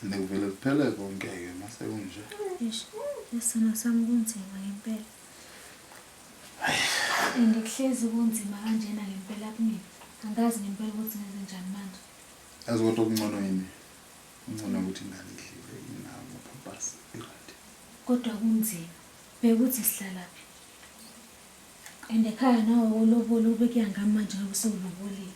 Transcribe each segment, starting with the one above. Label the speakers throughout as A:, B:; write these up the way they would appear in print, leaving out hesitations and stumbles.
A: And kuvele kuphele konke-ke mase kunje.
B: Eish, isona sami kunzima ngempela. And kuhlezi kunzima kanjena ngempela kumina. Angazi ngempela ukuthi ngenze njani manje.
A: Yazi kodwa okungcono yini? Kungcono ukuthi ingane idliwe inawo amaphampasi i-right.
B: Kodwa kunzima. Bheka ukuthi sihlalaphi. And ekhaya nawe ulobola ube kuya ngami manje ngabe sewulobolile.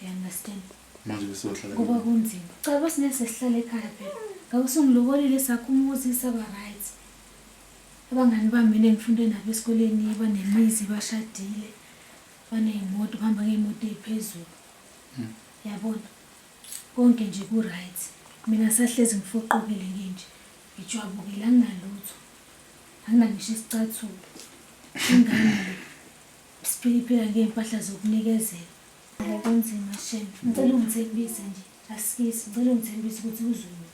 B: You understand?
A: Manje besohlala
B: Kuba kunzima. Cha bese sesihlala ekhaya phela. Ngabe usungilobolile sakho umuzi saba right. Abangani bami mina engifunde nabo esikoleni banemizi bashadile. Baney'moto bahamba ngey'moto ey'phezulu. Yabona? Konke nje ku right. Mina sahlezi ngifoqokile nginje. Ngijwabukile anginalutho. Anginangisho isicathulo. Ingane le siphila ngey'mpahla zokunikezela. Hayi kunzima shem. Ngicela ungithembise nje. Asikisi, ngicela ungithembise ukuthi uzolunga.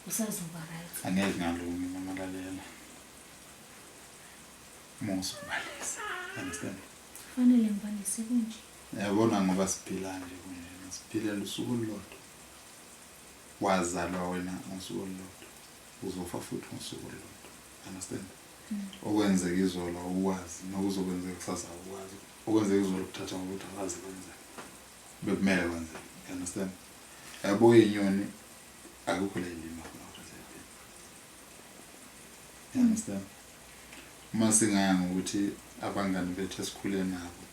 B: Usazoba right.
A: Angeke ngalungi mama lalela. Musa ukubalisa. Understand?
B: Kufanele ngibalise kunje.
A: Yabona ngoba siphila nje kunje. Siphilela usuku olulodwa. Wazalwa wena ngosuku olulodwa. Uzofa futhi ngosuku olulodwa. Understand? Okwenzeka izolo awukwazi nokuzokwenzeka kusasa awukwazi. Okwenzeka izolo kuthatha ngokuthi awazi kwenzeka. Bekumele kwenzeke. You understand? Yabo inyoni akukho la ilima khona kodwa ziyaphila. You understand? Uma singaya ngokuthi abangani bethu esikhule nabo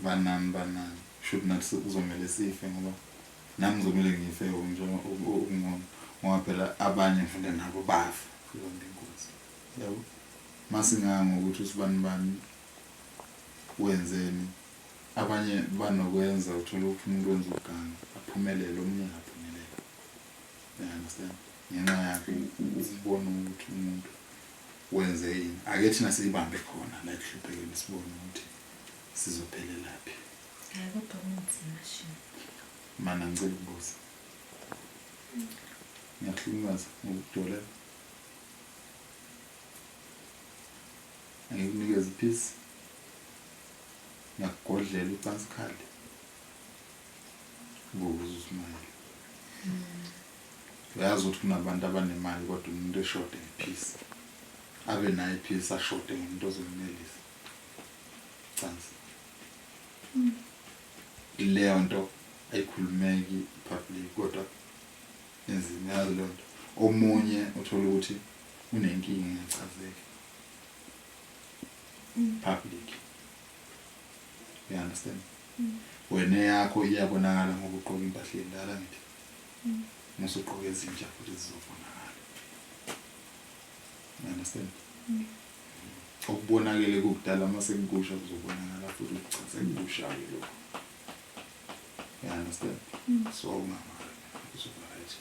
A: banani banani shuthi nathi kuzomele sife ngoba nami ngizomele ngife okungcono ngoba phela abanye ngifunde nabo bafa ibambe inkunzi yabo. Masingaya ngokuthi usibani bani wenzeni abanye banokwenza uthole ukuthi umuntu wenza ukuganga aphumelele omunye angaphumeleli. You understand? Ngenxa yakhe ukubona ukuthi umuntu wenze yini. Ake thina siyibambe khona la ekuhluphekeni sibone ukuthi sizophelelaphi.
B: Hayi kodwa kunzima shem.
A: Mana ngicela ukubuza. Ngiyakuhlukumeza ngokukujolela. Angikunikeze iphisi. Ngiyakugodlela ucansi khali. Buza usmayile. Uyazi ukuthi kunabantu abanemali kodwa umuntu eshode ngephisi. Abe nayo iphisi ashode ngomuntu ozomnelisa. Cansi. Leyo nto ayikhulumeki public kodwa inzima yazi leyo nto. Omunye uthola ukuthi unenkinga engachazeki. Public. You understand? Wena yakho iyabonakala ngoba ugqoka impahla endala ngithi. Musuqoka ezintsha futhi zizobonakala. You understand? Okubonakele kukudala mase kukusha kuzobonakala futhi ukuthi cha sekusha-ke lokho. You understand? So ungawari kuzoba right.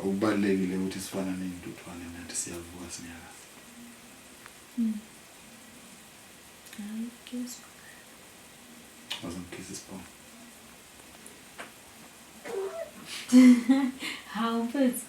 A: Okubalulekile ukuthi sifana ney'ntuthwane nathi siyavuka sinyakaze.
B: Hayi kuyezwakala.
A: Wazangikhisa isibhono.
B: Hawu mfethu.